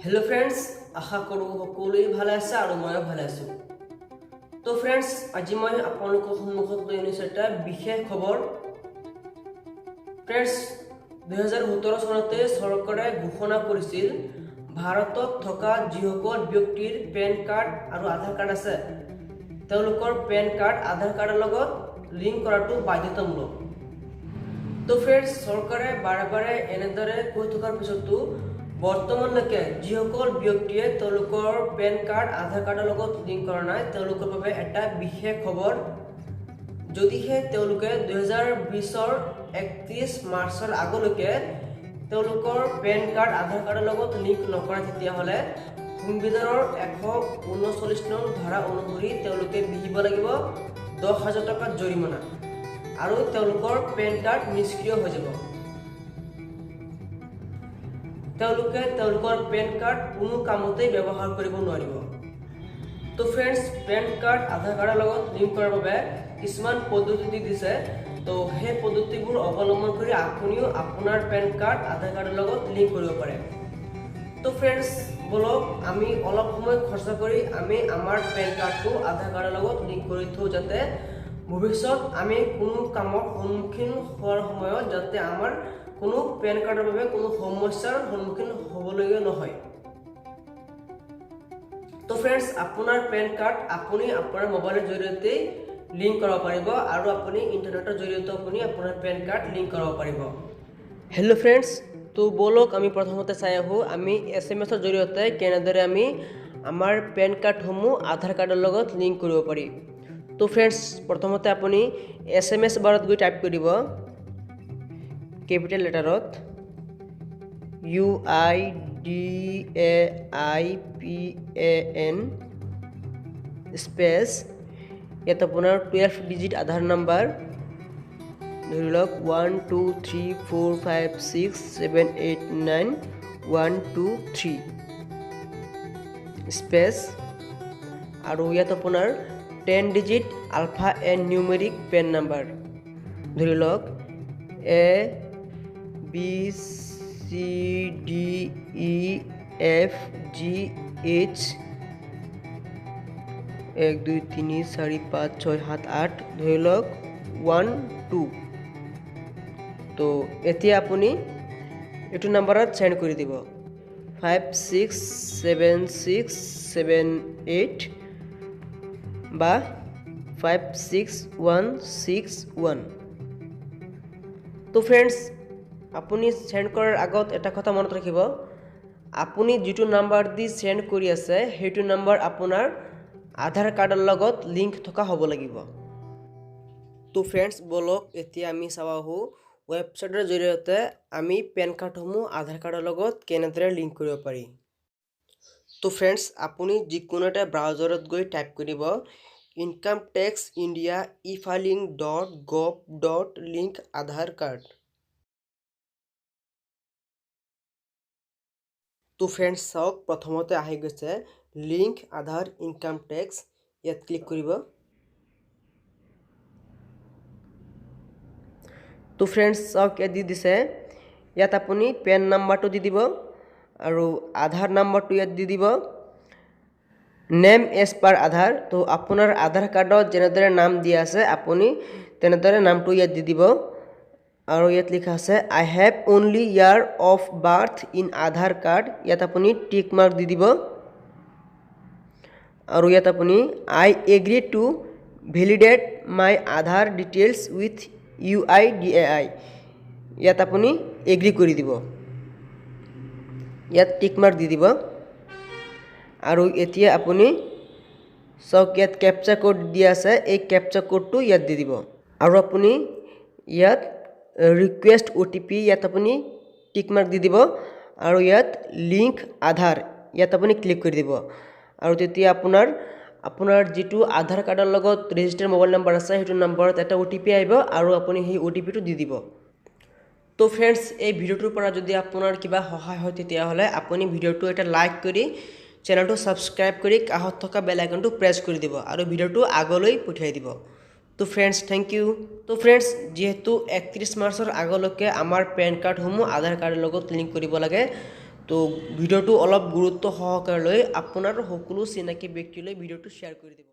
Hello' friends, আশা কৰোঁ সকলোৱে ভালে আছে আৰু ময়ো ভালে আছোঁ। তো ফ্ৰেণ্ডছ, আজি মই আপোনালোকৰ সন্মুখত লৈ আনিছোঁ এটা বিশেষ খবৰ। ফ্ৰেণ্ডছ, 2017 চনতে চৰকাৰে ঘোষণা কৰিছিল, ভাৰতত থকা যিসকল ব্যক্তিৰ পেন কাৰ্ড আৰু আধাৰ কাৰ্ড আছে, তেওঁলোকৰ পেন কাৰ্ড আধাৰ কাৰ্ডৰ লগত লিংক কৰাটো বাধ্যতামূলক। তো ফ্ৰেণ্ডছ, চৰকাৰে বাৰে বাৰে এনেদৰে কৈ থকাৰ পিছতো বৰ্তমানলৈকে যিসকল ব্যক্তিয়ে তেওঁলোকৰ পেন কাৰ্ড আধাৰ কাৰ্ডৰ লগত লিংক কৰা নাই, তেওঁলোকৰ বাবে এটা বিশেষ খবৰ। যদিহে তেওঁলোকে 2020ৰ 31 মাৰ্চৰ আগলৈকে তেওঁলোকৰ পেন কাৰ্ড আধাৰ কাৰ্ডৰ লগত লিংক নকৰে, তেতিয়াহ'লে সংবিধানৰ 139 নং ধাৰা অনুসৰি তেওঁলোকে বিহিব লাগিব 10,000 টকাৰ জৰিমনা আৰু তেওঁলোকৰ পেন কাৰ্ড নিষ্ক্ৰিয় হৈ যাব। তেওঁলোকে তেওঁলোকৰ পেন কাৰ্ড কোনো কামতেই ব্যৱহাৰ কৰিব নোৱাৰিব। তো ফ্ৰেণ্ডছ, পেন কাৰ্ড আধাৰ কাৰ্ডৰ লগত লিংক কৰাৰ বাবে কিছুমান পদ্ধতি দি দিছে। তো সেই পদ্ধতিবোৰ অৱলম্বন কৰি আপুনিও আপোনাৰ পেন কাৰ্ড আধাৰ কাৰ্ডৰ লগত লিংক কৰিব পাৰে। তো ফ্ৰেণ্ডছ, ব'লক আমি অলপ সময় খৰচা কৰি আমি আমাৰ পেন কাৰ্ডটো আধাৰ কাৰ্ডৰ লগত লিংক কৰি থওঁ, যাতে ভৱিষ্যত আমি কোনো কামৰ সন্মুখীন হোৱাৰ সময়ত যাতে আমাৰ কোনো পেন কাৰ্ডৰ বাবে কোনো সমস্যাৰ সন্মুখীন হ'বলগীয়া নহয়। তো ফ্ৰেণ্ডছ, আপোনাৰ পেন কাৰ্ড আপুনি আপোনাৰ মোবাইলৰ জৰিয়তেই লিংক কৰাব পাৰিব আৰু আপুনি ইণ্টাৰনেটৰ জৰিয়তে আপুনি আপোনাৰ পেন কাৰ্ড লিংক কৰাব পাৰিব। হেল্ল' ফ্ৰেণ্ডছ, তো ব'লক আমি প্ৰথমতে চাই আহোঁ আমি এছএমএছৰ জৰিয়তে কেনেদৰে আমি আমাৰ পেন কাৰ্ডসমূহ আধাৰ কাৰ্ডৰ লগত লিংক কৰিব পাৰি। তো ফ্ৰেণ্ডছ, প্ৰথমতে আপুনি এছএমএছ বাৰত গৈ টাইপ কৰিব কেপিটেল লেটাৰত UIDAIPAN space, ইয়াত আপোনাৰ 12 ডিজিট আধাৰ নাম্বাৰ, ধৰি লওক 1 2 3 4 5 6 7 8 9 1 2 3 space আৰু ইয়াত আপোনাৰ 10 digit alpha and numeric PAN number, ধৰি লওক A B C D E F G H 1 2 3 4 5 6 7 8, ধৰি লওক 1 2। তো এতিয়া আপুনি এইটো নাম্বাৰত চেণ্ড কৰি দিব 567678 বা 56161। তো ফ্ৰেণ্ডছ, আপুনি চেণ্ড কৰাৰ আগত এটা কথা মনত ৰাখিব, আপুনি যিটো নাম্বাৰ দি চেণ্ড কৰি আছে সেইটো নাম্বাৰ আপোনাৰ আধাৰ কাৰ্ডৰ লগত লিংক থকা হ'ব লাগিব। তো ফ্ৰেণ্ডছ, ব'লক এতিয়া আমি চাব আহোঁ ৱেবছাইটৰ জৰিয়তে আমি পেন কাৰ্ডসমূহ আধাৰ কাৰ্ডৰ লগত কেনেদৰে লিংক কৰিব পাৰি। তো ফ্ৰেণ্ডছ, আপুনি যিকোনো এটা ব্ৰাউজাৰত গৈ টাইপ কৰিব Income Tax India e filing dot gov dot link Aadhaar card। তো ফ্ৰেণ্ডছ চাওক, প্ৰথমতে আহি গৈছে লিংক আধাৰ ইনকাম টেক্স, ইয়াত ক্লিক কৰিব। তো ফ্ৰেণ্ডছ চাওক, ইয়াত দি দিছে, ইয়াত আপুনি পেন নাম্বাৰটো দি দিব আৰু আধাৰ নাম্বাৰটো ইয়াত দি দিব, নেম এজ পাৰ আধাৰ। তো আপোনাৰ আধাৰ কাৰ্ডত যেনেদৰে নাম দিয়া আছে আপুনি তেনেদৰে নামটো ইয়াত দি দিব। আৰু ইয়াত লিখা আছে I have only year of birth in Aadhaar card, ইয়াত আপুনি টিক মাৰ্ক দি দিব। আৰু ইয়াত আপুনি I agree to validate my Aadhaar details with UIDAI, ইয়াত আপুনি এগ্ৰি কৰি দিব, ইয়াত টিক মাৰ্ক দি দিব। আৰু এতিয়া আপুনি চাওক, ইয়াত কেপচা কোড দিয়া আছে, এই কেপচা কোডটো ইয়াত দি দিব। আৰু আপুনি ইয়াত ৰিকুৱেষ্ট অ'টিপি, ইয়াত আপুনি টিক মাৰ্ক দি দিব আৰু ইয়াত লিংক আধাৰ, ইয়াত আপুনি ক্লিক কৰি দিব। আৰু তেতিয়া আপোনাৰ যিটো আধাৰ কাৰ্ডৰ লগত ৰেজিষ্টাৰ মোবাইল নাম্বাৰ আছে সেইটো নম্বৰত এটা অ'টিপি আহিব আৰু আপুনি সেই অ'টিপিটো দি দিব। তো ফ্ৰেণ্ডছ, এই ভিডিঅ'টোৰ পৰা যদি আপোনাৰ কিবা সহায় হয় তেতিয়াহ'লে আপুনি ভিডিঅ'টো এটা লাইক কৰি চেনেলটো ছাবস্ক্ৰাইব কৰি কাষত থকা বেল আইকনটো প্ৰেছ কৰি দিব আৰু ভিডিঅ'টো আগলৈ পঠিয়াই দিব। তো ফ্ৰেণ্ডছ, thank U. তো ফ্ৰেণ্ডছ, যিহেতু 31 মাৰ্চৰ আগলৈকে আমাৰ পেন কাৰ্ডসমূহ আধাৰ কাৰ্ডৰ লগত লিংক কৰিব লাগে, তো ভিডিঅ'টো অলপ গুৰুত্ব সহকাৰে লৈ আপোনাৰ সকলো চিনাকি ব্যক্তিলৈ ভিডিঅ'টো শ্বেয়াৰ কৰি দিব।